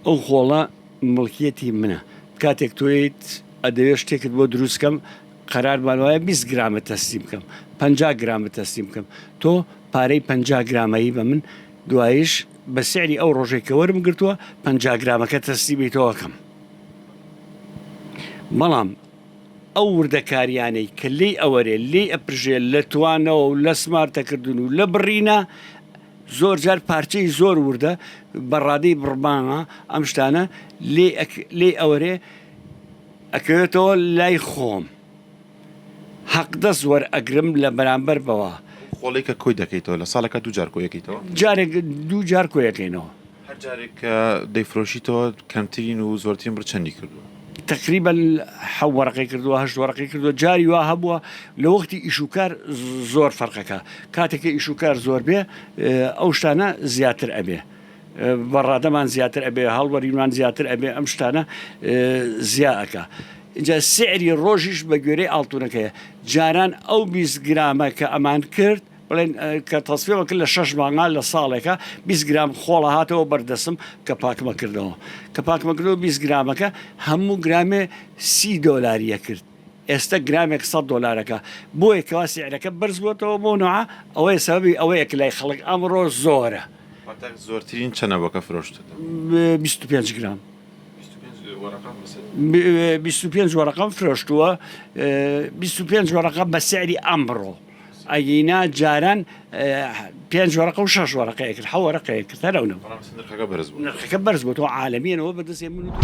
ئەو خۆڵە مڵکیەتی منە کاتێک تۆیت ئەدەوێ شتێکت بۆ دروست کەم قەرارمان وایە 20 گرامت تەسلیم بکەم 50 گرامت تەسلیم بکەم تۆ پارەی 50 گرامەیی بە من دوایش بە سعری ئەو ڕۆژێک کە وەرم گرتووە 50 گرامەکە تەسلیمی تۆ ئەکەم بەڵام ئەو وردەکاریانەی کە لێی ئەوەرێ لێی ئەپرژێ لە توانەوە و لە سمارتەکردن و لە بڕینە زۆر جار پارچەی زۆر وردە بە ڕادەی بڕبانە ئەم شتانە لێی ئەوەرێ ئەکەوێتەوە لای خۆم حەقدەست وەرئەگرم لە بەرامبەر بەوە. خۆڵی کە کۆی دەکەیتەوە لە ساڵێکا دوو جار کۆی ئەکەیتەوە؟ جارێک دوو جار کۆی ئەکەینەوە. هەر جارێک کە دەیفرۆشیتەوە کەمترین و زۆرترین بڕ چەندی کردووە؟ تەقریبەن حەو وەرەقەی کردووە هەشت وەرەقەی کردووە جاری وا هەبووە لە وەختی ئیش و کار زۆر فەرقەکە کاتێک کە ئیش و کار زۆر بێ ئەو شتانە زیاتر ئەبێ بە ڕادەمان زیاتر ئەبێ هەڵوەرینمان زیاتر ئەبێ ئەم شتانە زیا ئەکا اینجا سعری ڕۆژیش بە گوێرەی ئاڵتونەکەیە جاران ئەو 20 گرامە کە ئەمان کرد بڵێن کە تەسفیەمە کرد لە شەش مانگا لە ساڵێکا 20 گرام خۆڵە هاتەوە بەردەسم کە پاکمە کردەوە کە پاکمە کردەوە 20 گرامەکە هەموو گرامێ سی دۆلاریە کرد ئێستا گرامێک 100 دۆلارەکە بۆیە کەوا سعرەکە بەرز بۆتەوە بۆ نوعە ئەوەیە سەبەبی ئەوەیە کە لای خەڵک ئەمڕۆ زۆرە. واتە زۆرترین چەنە بۆ کە فرۆشتت؟ 25 گرام. 25 وەرەقەم فرۆشتووە 25 وەرەقە بە سعری ئەمڕۆ. ئەگینا جاران پێنج وەرەقە و شەش وەرەقەیە کرد حە وەرەقەیە کرد هەر ئەو نەبوو. بەڵام ئێستا نرخەکە بەرز بووەتەوە. نرخەکە بەرز بووەتەوە عالەمیەن ئەوە بەدەستێ من و تۆ.